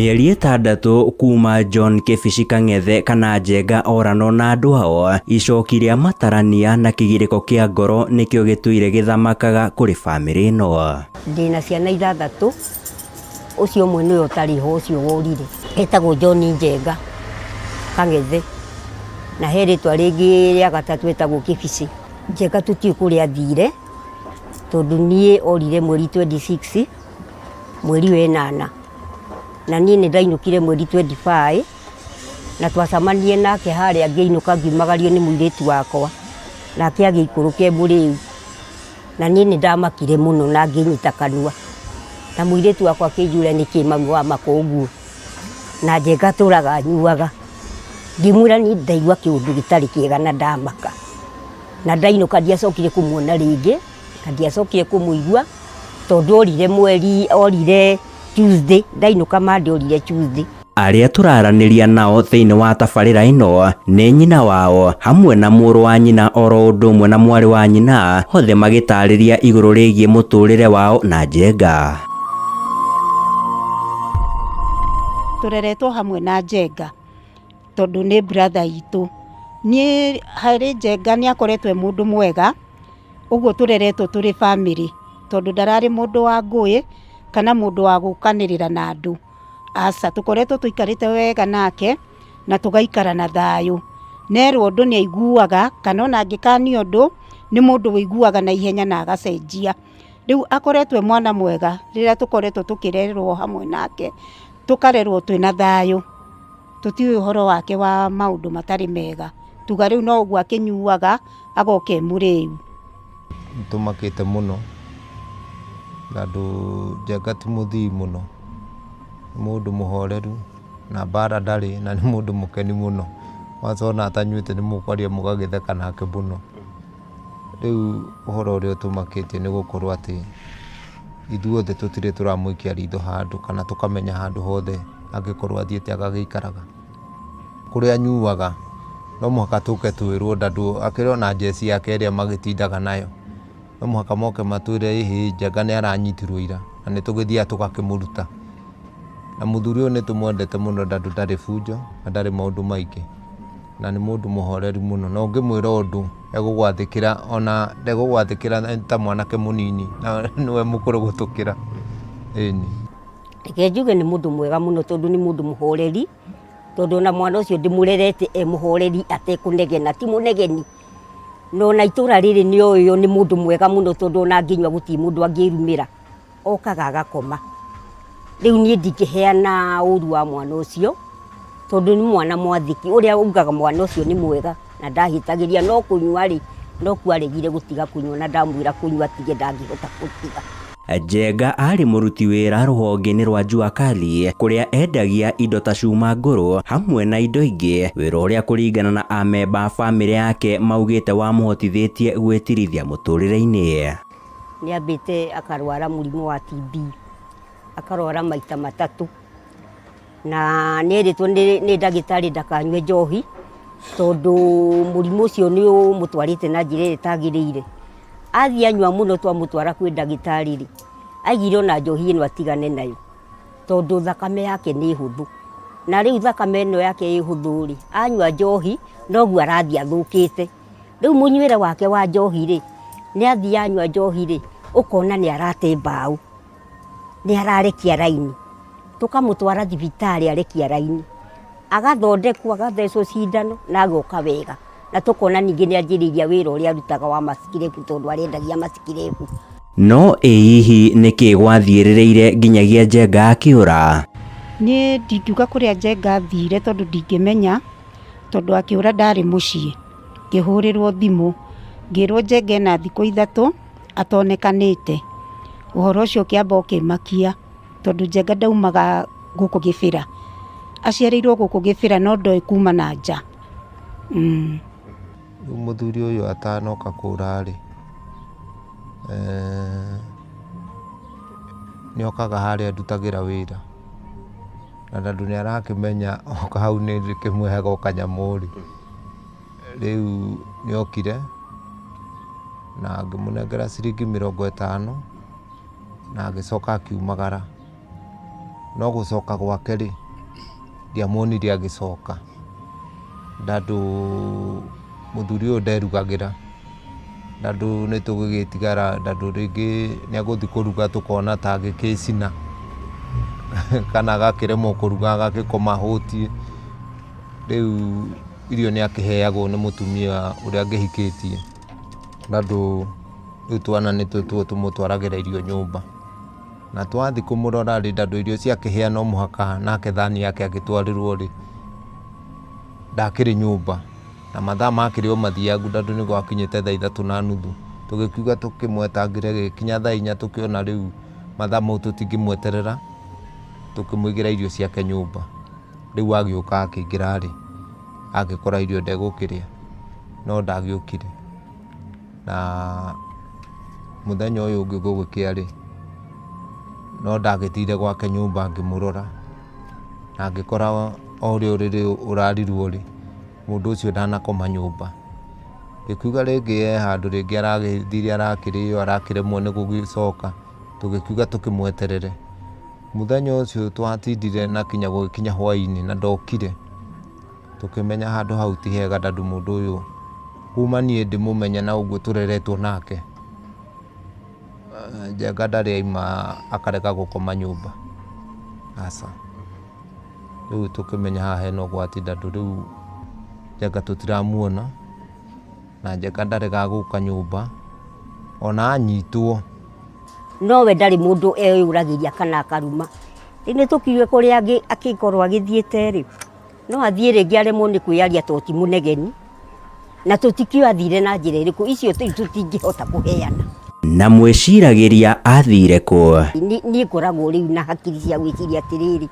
Mĩeri 6 kuma John Kĩbici Kang'ethe kana Njenga orano na andũ ao, icoki rĩa matarania na kĩgirĩko kĩa ngoro nĩkĩo gĩtũire gĩthamakaga kũrĩ bamĩrĩ ĩno. Ndĩna ciana 6, ũcio ũmwe nĩwe ũtarĩ ho, ũcio worire. Etagwo John Njenga Kang'ethe, na he rĩtwa rĩngĩ rĩa gatatũ etagwo Kĩbici. Njenga tũtiũĩ kũrĩa athire, tondũ niĩ orire mweri 26 mweri wa 8, na niĩ nĩ ndainũkire mweri 25, na twacemanirie nake harĩa ngĩinũka ngiumagario nĩ mũirĩtu wakwa, nake agĩikũrũka e mũrĩu, na niĩ nĩ ndamakire mũno na ngĩnyita kanua, na mũirĩtu wakwa akĩnjũria nĩkĩ mami wamaka ũguo, na Njenga atũraga anyuaga, ngĩmwĩra niĩ ndaigua kĩũndũ gĩtarĩ kĩega na ndamaka, na ndainũka ndiacokire kũmuona rĩngĩ, na ndiacokire kũmũigua, tondũ orire mweri, orire Tuesday, ndainũka Monday orire Tuesday. Arĩa tũraranĩria nao thĩinĩ wa tabarĩra ĩno nĩ nyina wao hamwe na mũrũ wa nyina oro ũndũ ũmwe na mwarĩ wa nyina, othe magĩtarĩria igũrũ rĩgiĩ mũtũrĩre wao na Njenga. Tũreretwo hamwe na Njenga tondũ nĩ brother itũ. Niĩ harĩ Njenga nĩ akoretwo e mũndũ mwega, ũguo tũreretwo tũrĩ family, tondũ ndararĩ mũndũ wa ngũĩ kana mũndũ wa gũkanĩrĩra na andũ. Aca, tũkoretwo tũikarĩte wega nake na tũgaikara na thayũ. Nerwo ũndũ nĩ aiguaga, kana ona angĩkanio ũndũ, nĩ mũndũ ũiguaga na ihenya na agacenjia. Rĩu akoretwo e mwana mwega rĩrĩa tũkoretwo tũkĩrerwo hamwe nake, tũkarerwo twĩna thayũ. Tũtiũĩ ũhoro wake wa maũndũ matarĩ mega. Tuga rĩu no ũguo akĩnyuaga, agoka e mũrĩu. Nĩtũmakĩte mũno, tondũ Njenga ti mũthii mũno, nĩ mũndũ mũhoreru na mbara ndarĩ na nĩ mũndũ mũkeni mũno. Kwanza ona atanyuĩte nĩ mũkwaria mũgagĩtheka nake mũno. Rĩu ũhoro ũrĩa ũtũmakĩtie nĩ gũkorwo atĩ ithuothe tũtirĩ tũramũikia ritho handũ kana tũkamenya handũ hothe angĩkorwo athiĩte agagĩikaraga. Kũrĩa anyuaga no mũhaka tũke twĩrwo tondũ akĩrĩ ona njeci yake ĩrĩa magĩtindaga nayo. No mũhaka moke matwĩre ĩhĩ Njenga nĩ aranyitirwo ira na nĩ tũgĩthiaga tũgakĩmũruta. Na mũthuri ũyũ nĩ tũmwendete mũno tondũ ndarĩ bunjo na ndarĩ maũndũ maingĩ, na nĩ mũndũ mũhoreru mũno, na ũngĩmwĩra ũndũ egũgwathĩkĩra, ona ndegũgwathĩkĩra ta mwanake mũnini, na nĩwe mũkũrũ gũtũkĩra. Ĩni. Reke njuge nĩ mũndũ mwega mũno tondũ nĩ mũndũ mũhoreri, tondũ ona mwana ũcio ndĩmũrerete e mũhoreri atekũnegena, ti mũnegeni. Na ona itũra rĩrĩ nĩ oĩo nĩ mũndũ mwega mũno tondũ ona angĩnyua gũtirĩ mũndũ angĩrumĩra, okaga agakoma. Rĩu niĩ ndingĩheana ũru wa mwana ũcio, tondũ nĩ mwana mwathĩki, ũrĩa ugaga mwana ũcio nĩ mwega na ndahĩtagĩria, no kũnyua rĩ, no kuo aregire gũtiga kũnyua na ndamwĩra kũnyua atige ndangĩhota gũtiga. Njenga arĩ mũruti wĩra rũhonge-inĩ rwa Jua Kali kũrĩa endagia indo ta cuma ngũrũ hamwe na indo ingĩ, wĩra ũrĩa kũringana na amemba a bamĩrĩ yake maugĩte wamũhotithĩtie gwĩtirithia mũtũrĩre-inĩ. Nĩ ambĩte akarwara mũrimũ wa TB, akarwara maita 3, na nĩ erĩtwo nĩ ndagĩtarĩ ndakanyue njohi tondũ mũrimũ ũcio nĩ ũmũtwarĩte na njĩra ĩrĩa ĩtagĩrĩire. Athiĩ anyua mũno twamũtwara kwĩ ndagĩtarĩ rĩ, aigire ona njohi ĩno atigane nayo tondũ thakame yake nĩ hũthũ, na rĩu thakame ĩno yake ĩ hũthũ rĩ, anyua njohi noguo arathiĩ athũkĩte. Rĩu mũnyuĩre wake wa njohi rĩ, nĩ athiĩ anyua njohi rĩ, ũkona nĩ arate mbaũ, nĩ ararekia raini, tũkamũtwara thibitarĩ arekia raini, agathondekwo agathecwo cindano na agoka wega, na tũkona ningĩ nĩ anjĩrĩirie wĩra ũrĩa arutaga wa macikirebu tondũ arendagia macikirebu. No ĩ hihi nĩkĩ gwathiĩrĩrĩire nginyagia Njenga akĩũra? Niĩ ndingiuga kũrĩa Njenga athire tondũ ndingĩmenya, tondũ akĩũra ndarĩ mũciĩ, ngĩhũrĩrwo thimũ ngĩrwo Njenga ena thikũ 3 atonekanĩte. Ũhoro ũcio ũkĩamba ũkĩmakia tondũ Njenga ndaumaga gũkũ Gĩbĩra, aciarĩirwo gũkũ Gĩbĩra no ndoĩ kuma na nja. Rĩu mũthuri ũyũ atanoka kũra rĩ, nĩ okaga harĩa ndutagĩra wĩra, na tondũ nĩ arakĩmenya oka hau nĩ ndĩkĩmũheaga o kanyamũ rĩ, rĩu nĩ okire na ngĩmũnengera ciringi 50 na agĩcoka akiumagara. No gũcoka gwake rĩ, ndiamuonire agĩcoka. Tondũ mũthuri ũyũ nderugagĩra, tondũ nĩ tũgũgĩtigara tondũ rĩngĩ nĩ egũthiĩ kũruga tũkona ta agĩkĩcina kana agakĩremwo kũruga agagĩkoma ahũtiĩ. Rĩu irio nĩ akĩheagwo nĩ mũtumia ũrĩa angĩhikĩtie, tondũ rĩu twana nĩtuo tũmũtwaragĩra irio nyũmba. Na twathiĩ kũmũrora rĩ, tondũ irio ciakĩhĩa no mũhaka nake thani yake agĩtwarĩrwo rĩ, ndakĩrĩ nyũmba. Na mathaa makĩrĩ o mathiangu tondũ nĩ gwakinyĩte thaa 3:30. Tũgĩkiuga tũkĩmwetangĩre gĩgĩkinya thaa 4 tũkĩona rĩu mathaa mau tũtingĩmweterera, tũkĩmũigĩra irio ciake nyũmba. Rĩu agĩũka akĩingĩra rĩ, agĩkora irio ndegũkĩrĩa, no ndagĩũkire. Na mũthenya ũyũ ũngĩ gũgĩkĩa rĩ, no ndagĩthire gwake nyũmba ngĩmũrora, na ngĩkora o ũrĩa ũrĩrĩ ũrarirwo rĩ, mũndũ ũcio ndanakoma nyũmba. Ngĩkiuga rĩngĩ he handũ rĩngĩ aragĩthire arakĩrĩo arakĩremwo nĩ gũgĩcoka, tũgĩkiuga tũkĩmweterere. Mũthenya ũcio twatindire na kinya gũgĩkinya hwainĩ na ndokire, tũkĩmenya handũ hau ti hega tondũ mũndũ ũyũ kuma niĩ ndĩmũmenye na ũguo tũreretwo nake, Njenga ndarĩ aima akarega gũkoma nyũmba, aca. Rĩu tũkĩmenya haha hena ũgwati tondũ rĩu Njenga tũtiramuona, na Njenga ndaregaga gũka nyũmba ona anyitwo. Nowe ndarĩ mũndũ eyũragĩria kana akaruma. Rĩu nĩ tũkiuge kũrĩa angĩkorwo agĩthiĩte rĩ, no athiĩ rĩngĩ aremwo nĩ kwĩyaria tondũ ti mũnegeni, na tũtikĩũĩ athire na njĩra ĩrĩkũ, icio rĩu tũtingĩhota kũheana. Na mwĩciragĩria athire kũ? Niĩ ngoragwo rĩu na hakiri cia gwĩciria atĩrĩrĩ,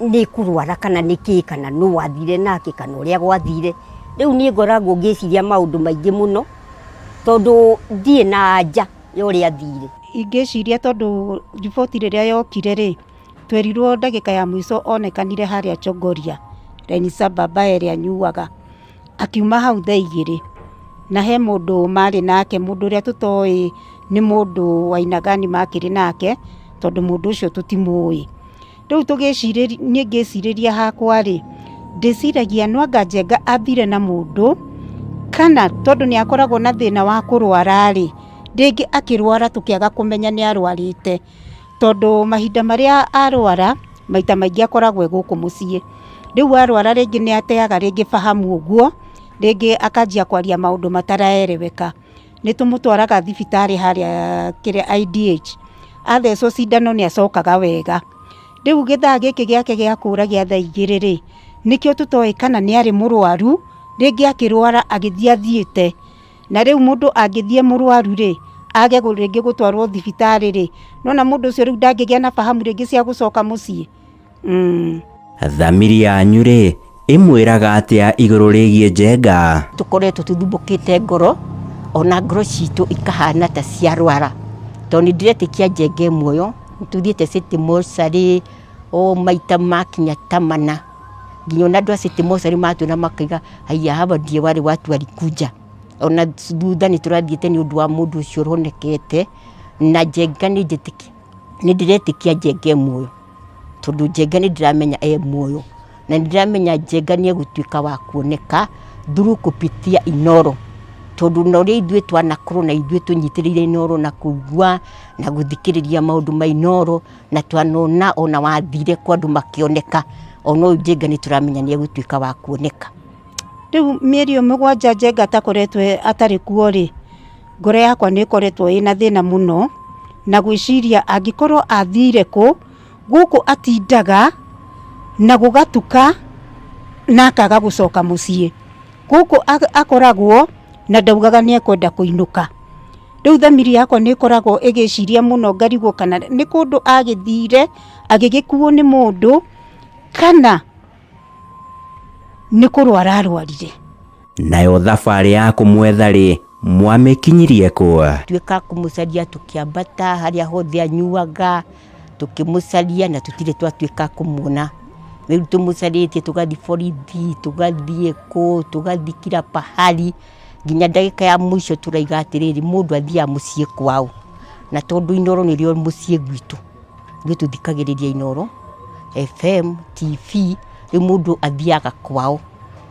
nĩ kũrwara kana nĩ kĩ, kana nũ wathire nake, kana ũrĩa gwathire. Rĩu niĩ ngoragwo ngĩciria maũndũ maingĩ mũno, tondũ ndirĩ na anja ya ũrĩa athire. Ingĩciria tondũ riboti rĩrĩa yokire rĩ, twerirwo ndagĩka ya mũico onekanire harĩa Chogoria, Laini Saba ambaye ĩrĩa anyuaga, akiuma hau thaa 2 na he mũndũ marĩ nake, mũndũ ũrĩa tũtoĩ nĩ mũndũ wa aina gani makĩrĩ nake, tondũ mũndũ ũcio tũtimũĩ. Rĩu tũgĩcirĩria, niĩ ngĩcirĩria hakwa rĩ, ndĩciragia no anga Njenga athire na mũndũ, kana tondũ nĩ akoragwo na thĩna wa kũrwara rĩ, rĩngĩ akĩrwara tũkĩaga kũmenya nĩ arwarĩte, tondũ mahinda marĩa arwara, maita maingĩ akoragwo e gũkũ mũciĩ. Rĩu arwara rĩngĩ nĩ ateaga rĩngĩ fahamu ũguo, rĩngĩ akanjia kwaria maũndũ mataraereweka. Nĩ tũmũtwaraga thibitarĩ harĩa kĩrĩa IDH, athecwo cindano nĩ acokaga wega. Rĩu gĩthaa gĩkĩ gĩake gĩa kũra gĩa thaa 2 rĩ, nĩkĩo tũtoĩ kana nĩ arĩ mũrwaru, rĩngĩ akĩrwara agĩthiĩ athiĩte. Na rĩu mũndũ angĩthiĩ mũrwaru rĩ, age rĩngĩ gũtwarwo thibitarĩ rĩ, nona mũndũ ũcio rĩu ndangĩgĩa na fahamu rĩngĩ cia gũcoka mũciĩ. Thamiri yanyu rĩ, ĩmwĩraga atĩa igũrũ rĩgiĩ Njenga? Tũkoretwo tũthumbũkĩte ngoro, ona ngoro citũ ikahana ta ciarwara. Tondũ nĩ ndĩretĩkia Njenga e muoyo, nĩ tũthiĩte City Mortuary o maita makinya ta mana. Nginya ona andũ a City Mortuary matwĩra makaiga, haiya hawa ndiye wale watu walikuja. Ona thutha nĩ tũrathiĩte nĩ ũndũ wa mũndũ ũcio ũronekete, na Njenga nĩ njĩtĩkia, nĩ ndĩretĩkia Njenga e muoyo. Tondũ Njenga nĩ ndĩramenya e muoyo. Na nĩ ndĩramenya Njenga nĩ egũtuĩka wa kuoneka through kupitia Inooro. Tondũ na ũrĩa ithuĩ twanakorwo na ithuĩ tũnyitĩrĩire Inooro na kũigua na gũthikĩrĩria maũndũ ma Inooro, na twanona ona wathire kwa andũ makĩoneka, ona ũyũ Njenga nĩ tũramenya nĩ egũtuĩka wa kuoneka. Rĩu mĩeri ĩyo 7 Njenga atakoretwo atarĩ kuo rĩ, ngoro yakwa nĩ ĩkoretwo ĩna thĩna mũno, na gwĩciria angĩkorwo athire kũ, gũkũ atindaga na gũgatuka na akaga gũcoka mũciĩ. Gũkũ akoragwo na ndaugaga nĩ ekwenda kũinũka. Rĩu thamiri yakwa nĩ ĩkoragwo ĩgĩciria mũno ngarigwo kana nĩ kũndũ agĩthire agĩgĩkuo nĩ mũndũ, kana nĩ kũrwara arwarire. Nayo thabarĩ ya kũmwetha rĩ, mwamĩkinyirie kũ? Tuĩka kũmũcaria tũkĩambata harĩa hothe anyuaga, tũkĩmũcaria na tũtirĩ twatuĩka kũmuona. Rĩu tũmũcarĩtie tũgathiĩ borithi, tũgathiĩ kũ, tũgathiĩ kila pahali, nginya ndagĩka ya mũico tũraiga atĩrĩrĩ, mũndũ athiaga mũciĩ kwao. Na tondũ Inooro nĩrĩo mũciĩ gwitũ, Ithuĩ tũthikagĩrĩria Inooro FM, TV, rĩu mũndũ athiaga kwao.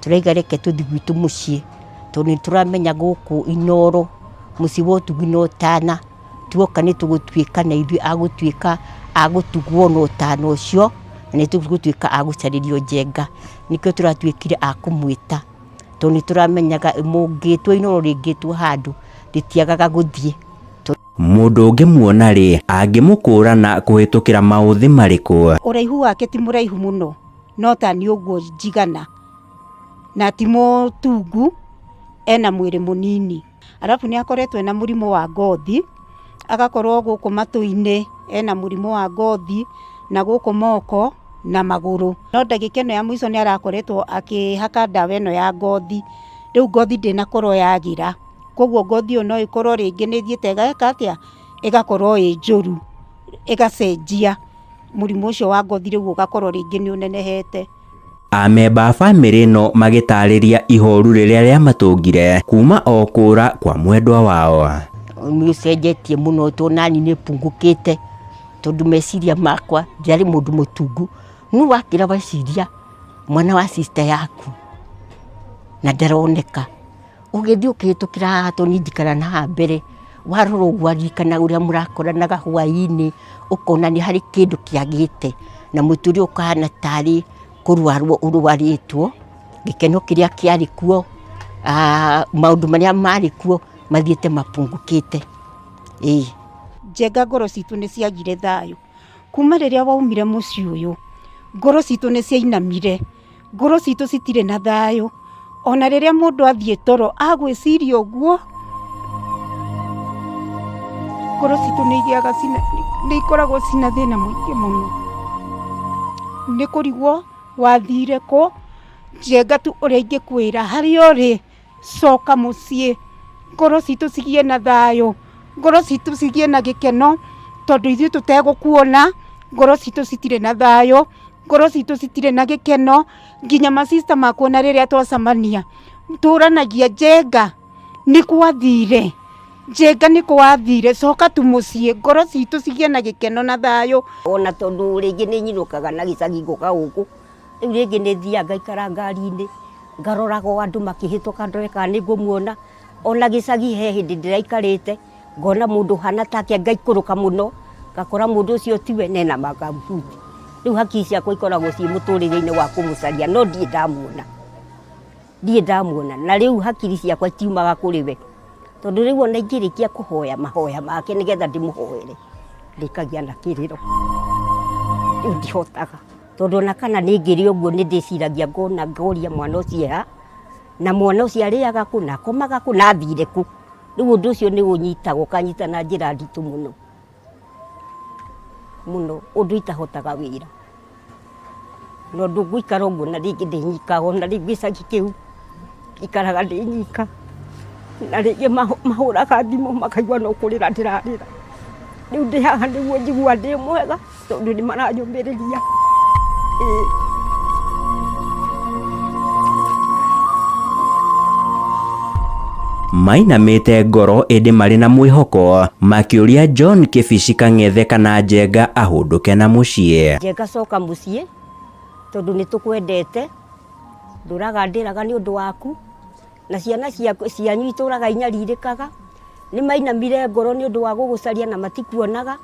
Tũraiga reke tũthiĩ gwitũ mũciĩ tondũ nĩ tũramenya gũkũ Inooro mũciĩ wa ũtugi na ũtana, tuoka nĩ tũgũtuĩka na ithuĩ a gũtuĩka a gũtugwo na ũtana ũcio, na nĩ tũgũtuĩka a gũcarĩrio Njenga. Nĩkĩo tũratuĩkire a kũmwĩta tondũ nĩ tũramenyaga mũngĩtwo Inooro rĩngĩtwo handũ rĩtiagaga gũthiĩ. Mũndũ ũngĩmuona rĩ angĩmũkũrana kũhĩtũkĩra maũthĩ marĩkũ? Ũraihu wake ti mũraihu mũno, no ta nĩ ũguo njigana, na ti mũtungu, ena mwĩrĩ mũnini. Arabu nĩ akoretwo ena mũrimũ wa ngothi, agakorwo gũkũ matũ-inĩ ena mũrimũ wa ngothi, na gũkũ moko na magũrũ. No ndagĩka ĩno ya mũico nĩ arakoretwo akĩhaka ndawa ĩno ya ngothi, rĩu ngothi ndĩnakorwo yagĩra, koguo ngothi ĩyo no ĩkorwo rĩngĩ nĩ ĩthiĩte ĩgeka atĩa, ĩgakorwo ĩ njũru, ĩgacenjia mũrimũ ũcio wa ngothi rĩu ũgakorwo rĩngĩ nĩ ũnenehete. Amemba a bamĩrĩ ĩno magĩtarĩria ihoru rĩrĩa rĩamatũngire kuma o kũra kwa mwendwa wao. Nĩ ũcenjetie mũno tondũ nani nĩ pungũkĩte tondũ meciria makwa ndiarĩ mũndũ mũtungu, no wakĩra weciria mwana wa sister yaku na ndaroneka, ũgĩthiĩ ũkĩhĩtũkĩra haha tondũ niĩ njikaraga na haha mbere, warora ũguo waririkana ũrĩa mũrakoranaga hwaĩ-inĩ, ũkona nĩ harĩ kĩndũ kĩagĩte na mũtũrĩre ũkahana tarĩ kũrwarwo ũrwarĩtwo, gĩkeno kĩrĩa kĩarĩ kuo, maũndũ marĩa marĩ kuo mathiĩte mapungũkĩte. Ĩĩ. Njenga ngoro citũ nĩ ciagire thayũ kuma rĩrĩa waumire mũciĩ ũyũ, ngoro citũ nĩ ciainamire, ngoro citũ citirĩ na thayũ, ona rĩrĩa mũndũ athiĩ toro agwĩciria ũguo, ngoro citũ nĩ igĩaga cina, nĩ ikoragwo cina thĩna mũingĩ mũno, nĩ kũrigwo wathire kũ, Njenga tu ũrĩa ingĩkwĩra harĩa ũrĩ coka mũciĩ, ngoro citũ cigĩe na thayũ, ngoro citũ cigĩe na gĩkeno, tondũ ithuĩ tũtegũkuona ngoro citũ citirĩ na thayũ, ngoro citũ citirĩ na gĩkeno, nginya masista makwa na rĩrĩa twacemania tũranagia Njenga nĩ gwathire, Njenga nĩ gwathire, coka tu mũciĩ, ngoro citũ cigĩe na gĩkeno na thayũ. Ona tondũ rĩngĩ nĩ nyinũkaga na gĩcagi ngoka gũkũ, rĩu rĩngĩ nĩ thiaga ngaikara ngari-inĩ, ngaroraga o andũ makĩhĩtũka ndore kana nĩ ngũmuona, ona gĩcagi he hĩndĩ ndĩraikarĩte, ngona mũndũ ũhana take ngaikũrũka mũno, ngakora mũndũ ũcio tiwe na ena makambuti. Rĩu hakiri ciakwa ikoragwo ciĩ mũtũrĩre-inĩ wa kũmũcaria no ndirĩ ndamuona, ndirĩ ndamuona, na rĩu hakiri ciakwa itiumaga kũrĩ we, tondũ rĩu ona ingĩrĩkia kũhoya mahoya make nĩgetha ndĩmũhoere, ndĩkagia na kĩrĩro, rĩu ndihotaga, tondũ ona kana nĩ ngĩrĩ ũguo nĩ ndĩciragia ngona ngoria mwana ũcio e ha, na mwana ũcio arĩaga kũ, na akomaga kũ, na athire kũ. Rĩu ũndũ ũcio nĩ ũnyitaga ũkanyita na njĩra nditũ mũno mũno, ũndũ itahotaga wĩra, na ũndũ ngũikara ũguo na rĩngĩ ndĩ nyika, ona rĩu gĩcagi kĩu ikaraga ndĩ nyika, na rĩngĩ mahũraga thimũ makaigua no kũrĩra ndĩrarĩra. Rĩu ndĩ haha nĩguo njiguaga ndĩ mwega tondũ nĩ maranyũmĩrĩria. Ĩĩ. Mainamĩte ngoro ĩndĩ marĩ na mwĩhoko makĩũria John Kĩbici Kang'ethe kana Njenga ahũndũke na mũciĩ. Njenga coka mũciĩ tondũ nĩ tũkwendete, ndũraga ndĩraga nĩ ũndũ waku, na ciana cianyu itũraga inyarirĩkaga, nĩ mainamire ngoro nĩ ũndũ wa gũgũcaria na matikuonaga,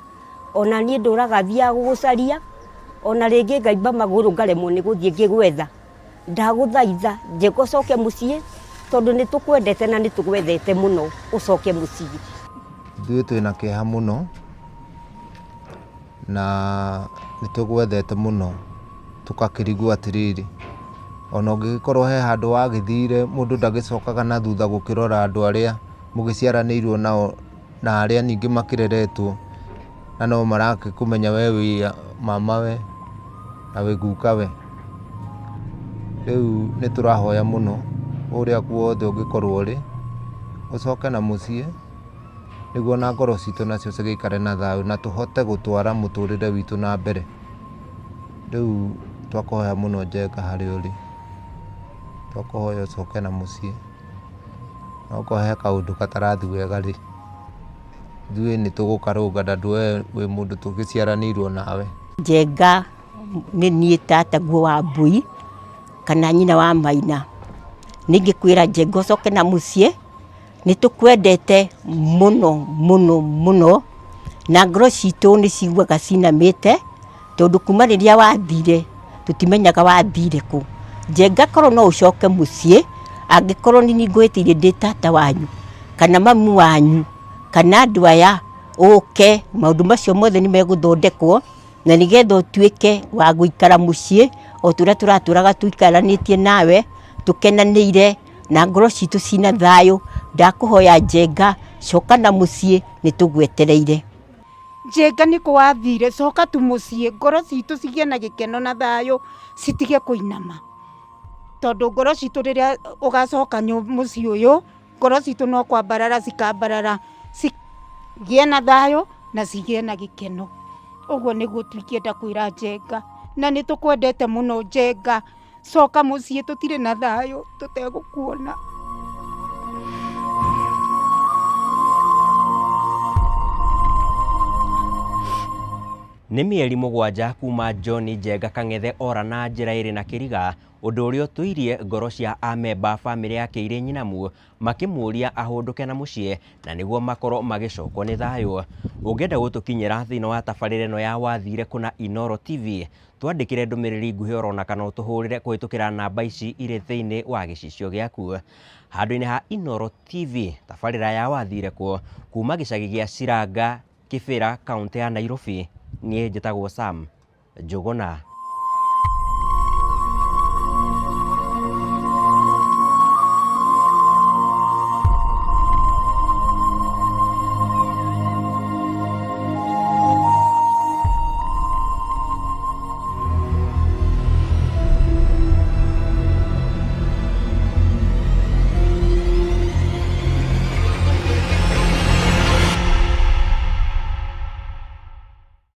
ona niĩ ndũraga thiaga gũgũcaria, ona rĩngĩ ngaimba magũrũ ngaremwo nĩ gũthiĩ ngĩgwetha. Ndagũthaitha Njenga ũcoke mũciĩ tondũ nĩ tũkwendete na nĩ tũgwethete mũno, ũcoke mũciĩ. Ithuĩ twĩna kĩeha mũno na nĩ tũgwethete mũno tũgakĩrigwo atĩrĩrĩ, ona ũngĩgĩkorwo he handũ wagĩthire mũndũ ndagĩcokaga na thutha gũkĩrora andũ arĩa mũgĩciaranĩirwo nao na arĩa ningĩ makĩreretwo na no marakĩkũmenya we wĩ mamawe na wĩ gukawe. Rĩu nĩ tũrahoya mũno ũrĩa guothe ũngĩkorwo ũrĩ, ũcoke na mũciĩ nĩguo ona ngoro citũ nacio cigĩikare na thayũ na tũhote gũtwara mũtũrĩre witũ na mbere. Rĩu twakũhoya mũno Njenga harĩa ũrĩ, twakũhoya ũcoke na mũciĩ, na okorwo he kaũndũ gatarathiĩ wega rĩ, Ithuĩ nĩ tũgũkarũnga tondũ we wĩ mũndũ tũgĩciaranĩirwo nawe. Njenga nĩ niĩ tataguo wa mbui kana nyina wa Maina. Ningĩkwĩra Njenga ũcoke na mũciĩ, nĩ tũkwendete mũno mũno mũno, na ngoro citũ nĩ ciguaga cinamĩte, tondũ kuma rĩrĩa wathire tũtimenyaga wathire kũ. Njenga korwo no ũcoke mũciĩ, angĩkorwo nĩ niĩ ngũhĩtĩirie ndĩ tata wanyu, kana mamu wanyu, kana andũ aya, ũke maũndũ macio mothe nĩ megũthondekwo, na nĩgetha ũtuĩke wa gũikara mũciĩ o ta ũrĩa tũratũraga tũikaranĩtie nawe, tũkenanĩire na ngoro citũ cina thayũ. Ndakũhoya Njenga, coka na mũciĩ, nĩ tũgwetereire. Njenga nĩ kũ wathire, coka tu mũciĩ, ngoro citũ cigĩe na gĩkeno na thayũ, citige kũinama. Tondũ ngoro citũ rĩrĩa ũgacoka mũciĩ ũyũ, ngoro citũ no kwambarara cikambarara, cigĩe na thayũ na cigĩe na gĩkeno. Ũguo nĩguo tũingĩenda kwĩra Njenga, na nĩ tũkwendete mũno Njenga, coka mũciĩ tũtirĩ na thayũ tũtegũkuona. Nĩ mĩeri 7 kuma John Njenga Kang'ethe ora na njĩra ĩrĩ na kĩriga, ũndũ ũrĩa ũtũirie ngoro cia amemba a bamĩrĩ yake irĩ nyinamu makĩmũria ahũndũke na mũciĩ na nĩguo makorwo magĩcokwo nĩ thayũ. Ũngĩenda gũtũkinyĩra thĩinĩ wa tabarĩra ĩno ya Wathire Kũna Inooro TV, twandĩkĩre ndũmĩrĩri nguhĩ orona kana ũtũhũrĩre kũhĩtũkĩra namba ici irĩ thĩinĩ wa gĩcicio gĩaku. Handũ-inĩ ha Inooro TV, tabarĩra ya Wathire Kũ, kuma gĩcagi gĩa Ciranga, Kibera, kaũntĩ ya Nairobi, niĩ njĩtagwo Sam Njũgũna.